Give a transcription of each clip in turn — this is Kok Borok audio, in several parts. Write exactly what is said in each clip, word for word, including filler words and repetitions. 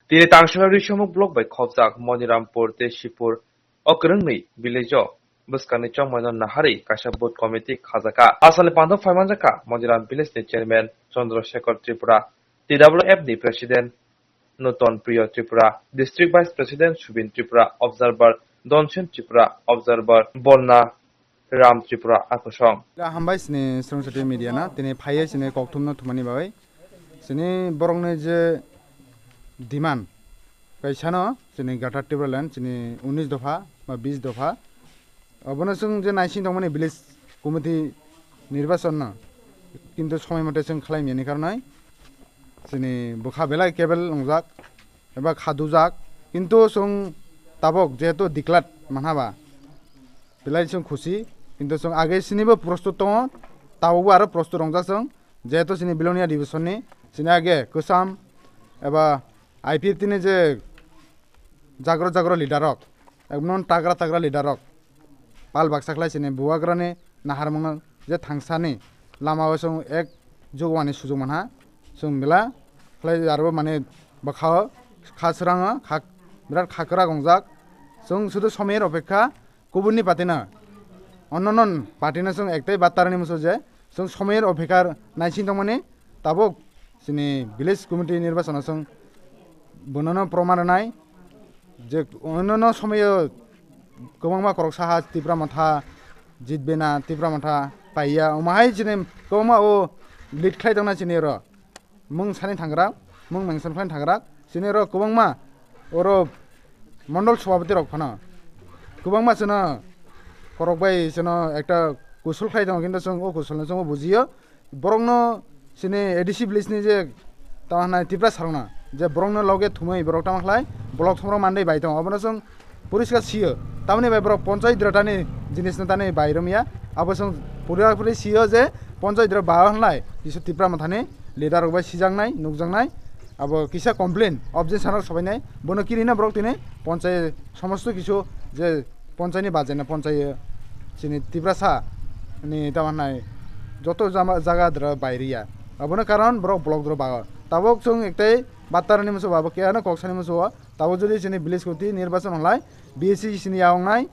Tini Tangshara Risomuk block bai khopjak Monirampur tei Shibpur o kwrwngni village o bwskangni chongmaino naharwi kaisa booth committee khajakha. Asalni pantha phaimanjakha Moniram village ni chairman Chandra Shekhar Tripura, T W F ni president Nuton Priyo Tripura, district vice president Subin Tripura, observer Donsen Tripura, observer Bonna Ram Tripura akusong. Hambai sini Srwngsati media na, tini phaiye sini kokthumno thumani bagwi. Sini borokni je demand, kaisano sini Greater Tipraland, sini unis dopha ba bis dopha. Obono chwng je naising tongmani village committee nirbachon no, kintu somoi mote chwng khlai miyani karonwi sini bwkha belai kebel wngjak eba khadujak, kintu chwng tabok jehetu declare manha ba, belai chwng khusi, kintu chwng age sinibo prostut tongo, tabokbo aro prostut wngjak chwng, jehetu chini Bilonia division ni chini age kwcham eba I P F T ni je jagro jagro leader rok, ekdom tagra tagra leader rok, pal baksa khlai chini bubagrani naharmungno je thangsani lama o chwng ek jugwani sujuk manha, chwng mela khlai aro mane bwkha o kha swrango, kha, birat kha kwrak wngjak. Chwng sudu somoyni opekha, kubunni party no, onnono party no chwng ektei battarani musu je chwng somoyni opekha naising tongmani, tabuk chini village committee nirbachano chwng bonono proman rwnai je onnono somoyo kwbangma koroksa ha Tipra Motha jitbena, Tipra Motha paiya, omo hai chini kwbangma o lead khlai tongna chini oro. Mung sani thangra, mung mention khlai thangra, chini oro kwbangma oro mondol sabhapati rok phano kwbangma chwngno korok bai chwngno ekta kusul khlai tongo, kintu chwng o kusulno chwngno bujiyo. Borokno chini A D C village ni je tamo hwnai Tipra sarokno je borokno loge thumwi borok tamo khlai block thumrok mandai bai tongo, obono chwng poriskar siyo. Tamoni bai borok ponchayat rok tani jinisno tani bai romya, abo chwng pura puri siyo je ponchayat rok ba hwnlai kisa Tipra Mothani leader rok bai sijaknai, nukjaknai, abo kisa complain, objection rok sobainai, bono kirina borok tini ponchayat somosto kisu je ponchayat ni bajaina ponchayat chini Tiprasa ni tamo hwnai joto jama-, jaga dra bai riya. Abono karon borok block dra ba. Tabok chwng ektei battarani musu ba bo kiyano kok sani musu o. Tabok jodi chini village committee nirbachon hwnlai B S C chini ya wngnai,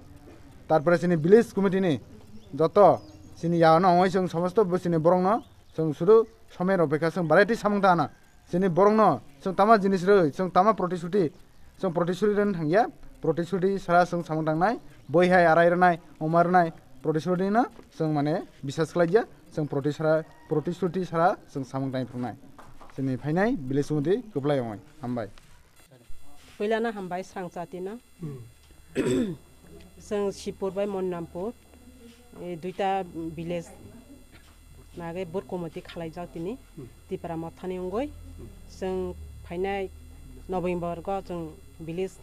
tarpore chini village committee ni joto chini ya no ongoi chwng somosto bo chini borok no chwng sudu somoy rok bai kha chwng variety samung tana. Chini borokno chwng tama jinis rwui, chwng tama protishuti, chwng protishuti rwna thangya, protishuti sara chwng samung tangnai, boi hai arai rwnai, oma rwnai, protishuti no chwng mane bisas khlaikya, chwng proti sara, protishuti sara chwng samung tangwi phunuknai. Chini phainai village committee kwplai ongoi, hambai. Puilano hambai Srangchatino. Chwng Sibpur bai Monirampur, e, duita village nage booth committee khalaijak tini, Tipra Mothani wngwi. Chwng phainai November go chwng village,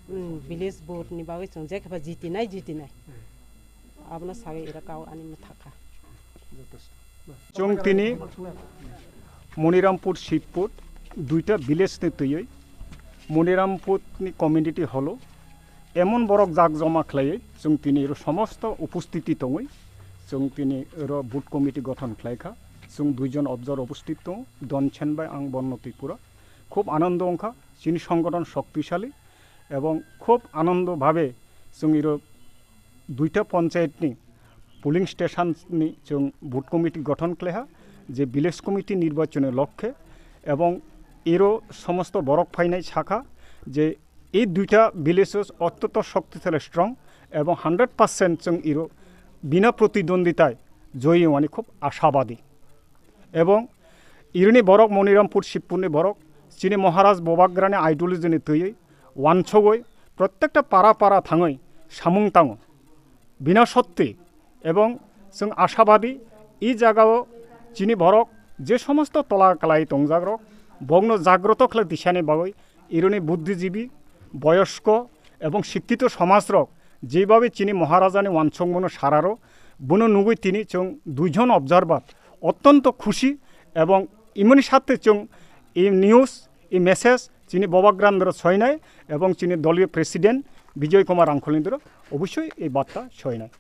mm, village booth ni bagwi chwng jekhe ba jitinai, jitinai. Abono sagwi ira kau ani mwthakha. Chwng tini Monirampur Sibpur duita village ni twiwi Monirampur ni community hall o emon borok jak joma khlaiwi chwng tini oro somosto upostiti tongwi chwng tini oro booth committee gothon khlaikha. Chwng duijon observer upostiti tongo, Donsen bai ang Bonno Tripura. Khub anondo wngkha, chini songgothon shoktisali ebong khub anondo bhabe chwng iro duita ponchayat ni polling station ni chwng booth committee gothon khlaiha, je village committee nirbachoni lokkhe, ebong iro somosto borok phainai sakha je ei duita village o ottonto shoktisali strong ebong hundred percent chwng iro bina protidonditai joyi wngmani khub ashabadi. Ebong irini borok Monirampur Sibpurni borok chini Maharaj Bobagrani ideology ni twiwi wansogwi prottekta para para thangwi samung tango. Bina sotti ebong chwng ashabadi, e jagao chini borok je somosto tola kalai tongjakrok bokno jagroto khlai disani bagwi irini buddhijibi, boyosko ebong sikkito somajrok jeibabe chini Maharajani wansokmano sararo, bono nugwi tini chwng duijon observer ottonto khusi ebong imoni sathe chwng e news, e message chini Bobagrandro soinai ebong chini doliyo president Bijoy Kumar Rangkholindro obossoi ei barta soinai.